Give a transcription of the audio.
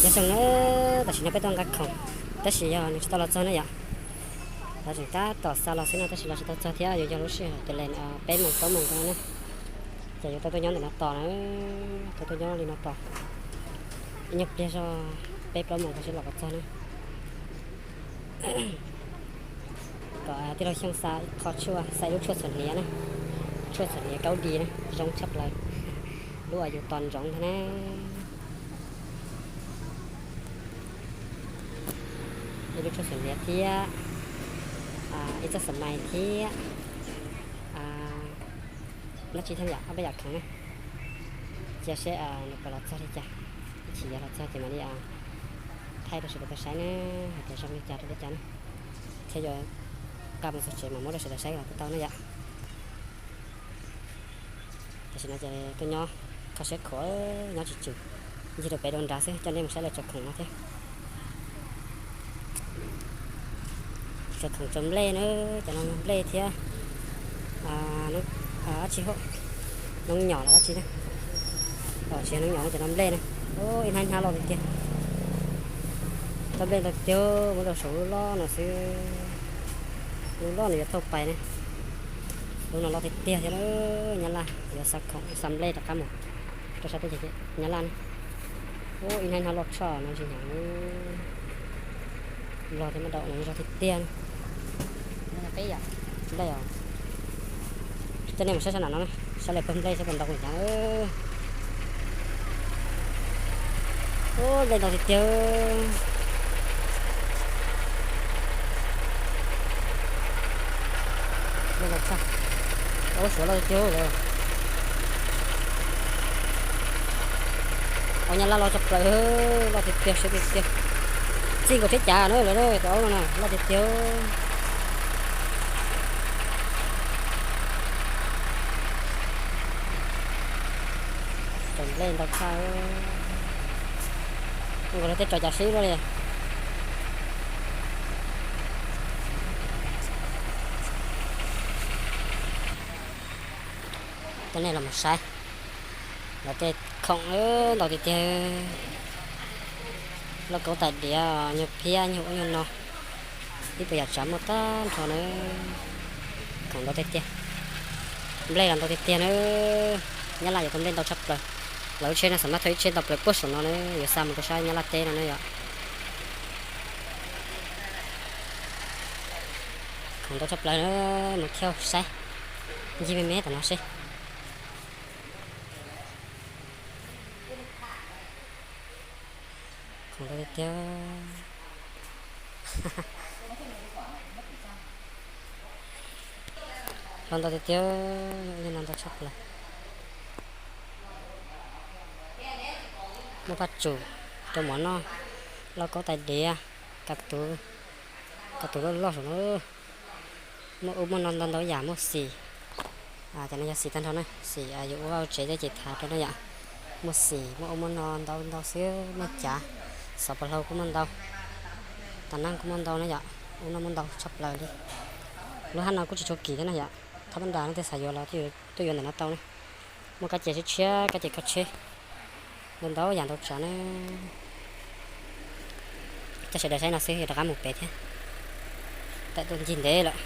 Nyob zoo na, tam sim no peb tuaj nqa khoom, tab sis yog nws tsis tau los txog na yom. Lawv tseem tab tom xa los xwb no tab sis los tsis tau txog thiab, yuav yog lub sij hawm tias li peb moos plaub moos no na, ces yuav tau tuaj nyob ntawm no tos na, tau tuaj nyob li no tos ib nyuag pliag zog, peb plaub moos tau sib los kom txog na. Kom tij laug Xyooj xa ib qho tshuaj, xa ib lub tshuaj txhuam hniav na, tshuaj txhuam hniav kaub di na, zoo tshaj plaws, lub uas yus tos ntsoov ntag na. Ib lub tshuaj txhuam hniav thiab ib txoj xam mais thiab dab tsi thiab yom, ob peb yam khoom na. Cia seb nws puas los txog li cas, ib chim yog los txog ces mam li thaij rau sawv daws tau saib na, hais tias zoo li cas rau li cas na, thiab yuav nqa mus txog tsev mam muab rau sawv daws saib los tau na yom. Tam sim no ces tuaj nyob kho siab khuav, nyob tsis tswm, ncig rau pem rau nrad xwb, coj nej mus saib lawv tso khoom no thiab. Tso khoom tso nplej na, cov no nplej thiab dab tsi hauj, noob nyom los dab tsi na. Tsis yog noob nyom no, cov no nplej na. Ib hnab hnab loj tiag tiag. Tau nplej ntau tiag, muab rau saum lub loj no xwb. Lub loj no yuav thauj pais ne. Lub no loj tiag tiag thiab. Nyab Laj yuav xa khoom xa nplej rov qab mus rau sab teb chaws Nyab Laj ne. Ib hnab hnab loj tshaj no ntsis nyom. Loj thiab muaj dau no zog tiag tiag. Nplej os. Coj nej mus saib sab nram no, saib lawv pawg nplej saib puas ntau kuv cav. Ub, nplej ntau tiag tiag. Nplej ntau tshaj. Aub suav loj tiag tiag lawm. Aub Nyab Laj loj tshaj plaws, loj tiag tiag, siab tiag tiag. Txij nkaus tsheb cav na lawm, tus aub no na loj tiag tiag. Tsaus nplej ntau tshaj. Nkaus lawv tej tso cav sib luaj li. Coj nej los mus saib lawv tej khoom ntau tiag tiag. Lauj kaub tais diav, nyuag phiab, nyuag ub nyuag no, ib puas yam tsav muaj tag nrho na. Khoom ntau tiag tiag. Nplej los ntau tiag tiag na. Nyab Laj yuav tau nplej ntau tshaj plaws. Lawv lub tsheb no xam maj thauj ib tsheb ntau plaws puag saum no na, yuav xa mus rau sab Nyab Laj teb no na yom. Khoom ntau tshaj plaws na, mus thiaj saib. Ncig me me tom no seb. Khoom ntau tiag tiag. Los ntau tiag tiag, no ntau tshaj plaws. Muaj paj tsum rau mov noj, lauj kaub tais diav, kav tuv, kav tuv loj loj saum no. Muaj ub muaj no ntau ntau yam, muaj xim. Cov no yog xim tag nrho na, xim yuav ua vaj ua tsev thiab ces thav rau na yom. Muaj xim, muaj ub muaj no ntau ntau xwb, muaj cav, xov pos hlau kuj muaj ntau, tas naj kuj muaj ntau na yom. Ub no muaj ntau tshaj plaws li. Lub hab no kuj tsis tshua kim thiab na yom. Thab pab nras no tej xav yuav los tuaj yuav ntawm no tau na. Muaj kab ces tshiab tshiab, kab ces kho tsheb, ntau ntau yam ntau tsav na. Coj sawv daws saib no xwb, yuav rov qab mus pem thiab. Tawm tuaj ncig ntev lawm.